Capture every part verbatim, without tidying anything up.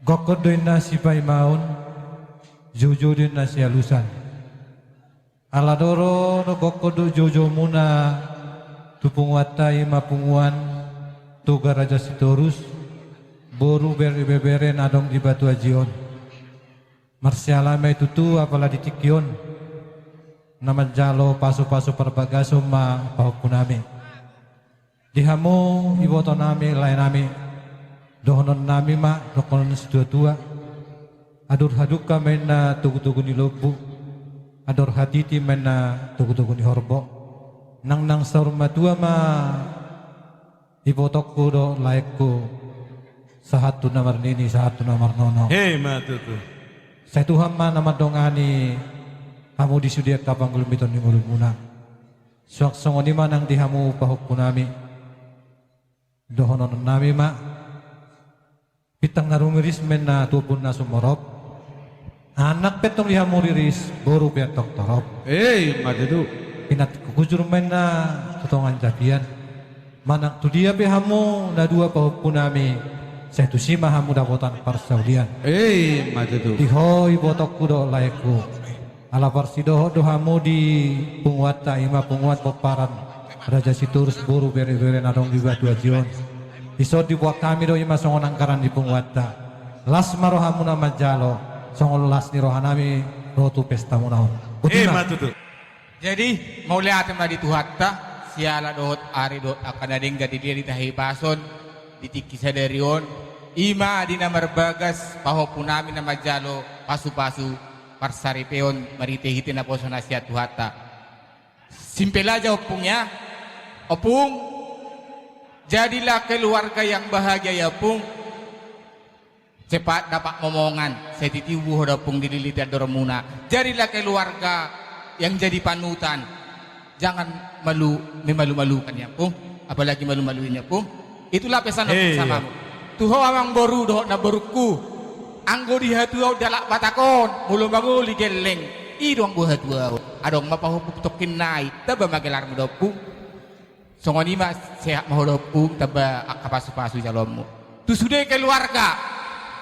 Gokhon do inna sipaimaon, joujou do inna sialusan. Ala doro do gokhon do joujoumuna tu punguanta i ma Punguan Toga Raja Sitorus, boru bere-, ibebere na adong di Batu Aji on. Marsiala ma i tutu apala di tingki on na manjalo pasupasu parbagason ma pahompunami. Di hamu ibotonami, laenami, dohononnami ma dohonon ni situatua: Ador hadungka ma inna togutogu ni lombu, ador hatiti ma inna togutogu ni horbo. Nangnang saur matua ma ibotongku dohot laengku, sahat tu na marnini, sahat tu na marnono. Emma tutu. Sai Tuhan ma na mandongani hamu di sude angka panggulmiton ni ngolumuna. Suang songon i ma nang di hamu pahompunami. Dohononnami ma: Bintang na rumiris ma inna tu ombun na sumorop. Anak pe antong di hamu riris, boru pe antong torop. Emma tutu. Pinantikhon hujur ma inna tu tongan japian. Manang tu dia pe hamu na dua pahompunami, sai tusi ma hamu dapotan parsaulian. Emma tutu. Di ho ibotongku dohot laengku, ala parsidohot do hamu di punguanta i ma Punguan Pomparan Raja Sitorus, boru bere-bere na adong di Batu Aji on. Dison diboan hami do i ma songon anggaran ni punguanta. Las ma rohamuna manjalo, songon las ni rohanami ro tu pestamuna on. Botima. Emma tutu. Jadi, mauliate ma di Tuhanta, siala dohot ari dohot angka na denggan di dia di tahi pason, di tingki sadari on, i ma di na marbagas pahompunami na manjalo pasupasu parsaripeon marhitehite naposona sian Tuhanta. Simpel aja, Ompung, ya. Ompung, jadilah keluarga yang bahagia, ya, Ompung. Cepat dapat momongan, sai titibu ho da, Ompung, dililiti andormuna. Jadilah keluarga yang jadi panutan. Jangan malu, memalu-malukan, ya, Ompung. Apalagi malu-maluin, ya, Ompung. Itulah pesan, Ompung, samamu. Tu ho amangboru dohot namborungku. Anggo di hatuaon di halak Batak on, molo mangoli gelleng, i do anggo hatuaon. Adong ma pahompu tongkin nai, tamba ma gelarmu da, Ompung. Songon i ma, sehat ma ho da, Ompung, tamba angka pasupasu jaloonmu. Tu sude keluarga,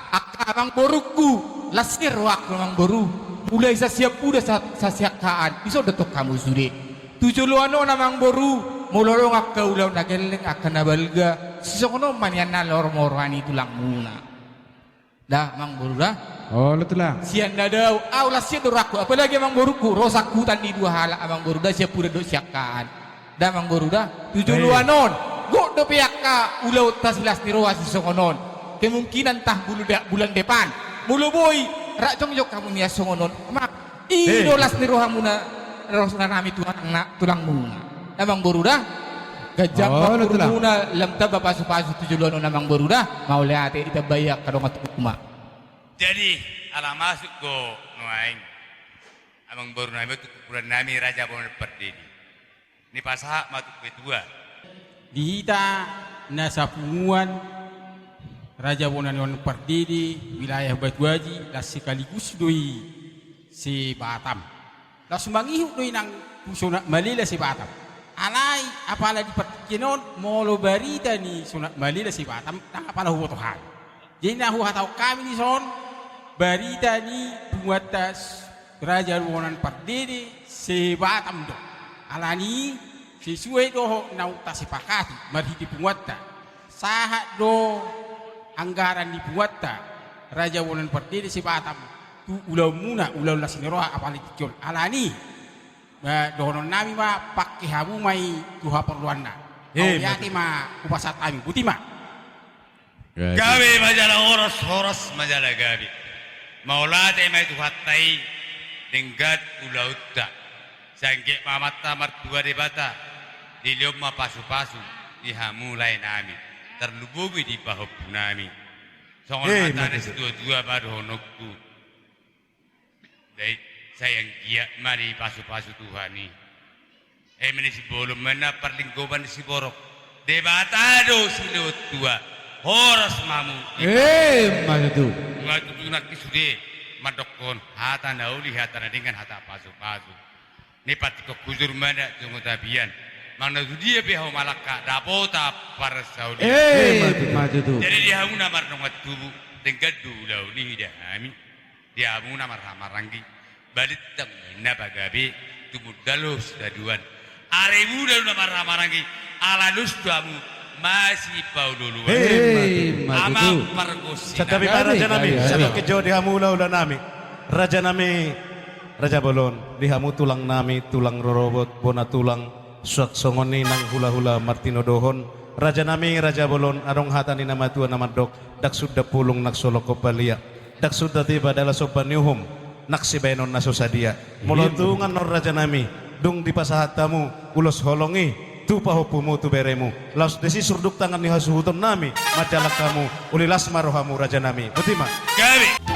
angka amangborungku, las ni rohangku, amangboru. Mulai sasiampudan sa-, sasiangkaan, dison do tong hamu sude. Tu joloan on, amangboru, molo adong angka ulaon na gelleng, angka na balga, sisongon on ma nian na loromoroan i tulangmuna. Da, amangboru da. Olo, tulang. Sian na dao, au las ni rohangku, apalagi amangborungku, ro sangkutan ni dua halak, amangboru da, siampudan dohot siangkaan. Da, amangboru da, tu joloan on, gok dope angka ulaonta silas ni roha sisongon on. Kemungkinan tah bulu da-, bulan depan. Molo boi, rap jongjong hamu nian songon on. Amang, i do las ni rohamuna, rohanami tu anakna, tulangmuna. Amangboru da, ganjang ma umurmuna, lam tamba pasupasu tu joloan on, amangboru da. Mauliate, ditambai angka dongan tubu ma. Jadi, ala masuk do nuaeng amangborunami tu kumpulan nami Raja Bona Pardede. Nipasahat ma tu ketua. Di hita na sapunguan Raja Bona ni Onan Pardede, wilayah Batu Aji, las sekaligus do i se-Batam. Laos mangihut do i nang tu Sonak Malela se-Batam. Alai apala di partingkian on, molo barita ni Sonak Malela se-Batam, ndang apala huboto hami. Jadi na huhatahon hami dison, barita ni punguanta Raja Bona Pardede se-Batam do. Alani i, sesuai dohot naung tasepakati marhite punguanta, sahat do anggaran ni punguanta Raja Bona Pardede se-Batam tu ulaonmuna, ulaon las ni roha apala di tingki on. Alani i, eh, dohononnami ma, pangke hamu ma i tu haporluanna. Mauliate ma hupasahat hami. Botima. Gabe ma jala horas, horas ma jala gabe. Mauliate ma di Tuhanta i, denggan ulaonta. Sai anggiat ma Amanta Martua Debata dilehon ma pasupasu di hamu laenami, tarlumobi di pahompunami. Songon hata ni situatua ma dohononku. Dai, sai anggiat ma dipasupasu Tuhan i. Eme ni Simbolon ma na parlinggoman ni Siborok. Debata do silehon tua. Horas ma hamu. Emma tutu. Nunga tutu nangkin sude mandokkon hata na uli, hata na denggan, hata pasupasu. Nipantikhon hujur ma na jongo tapian. Manang na tu dia pe ho mangalangka, dapotan parsaulian. Emma tutu. Jadi di hamu na mardongan tubu, Denggan do ulaon i di hami, di hamu na marhahamaranggi. Balintang ma inna pagabe, tumundalhon sitadoan. Ari muda do na marhahamaranggi, ala dos do hamu masipaolooloan. Hei, ima tutu. Amang pargonsi nami. Santabi ma raja nami, santabi jo di hamu hulahula nami. Raja nami, raja bolon, di hamu tulang nami, tulang rorobot, bona tulang, suang songon i nang hulahula martinodohon. Raja nami, raja bolon, adong hata ni na matua na mandok, ndang suda pulung nang so longkop palia, ndang suda tiba dalan somba ni uhum, nang sibahenon na so sadia. Molo tung annon raja nami, dung dipasahat hamu ulos holong i tu pahompumu, tu beremu, laos disi surduk tangan ni hasuhuton nami manjalang hamu, uli las ma rohamu raja nami. Boti ma. Gabe.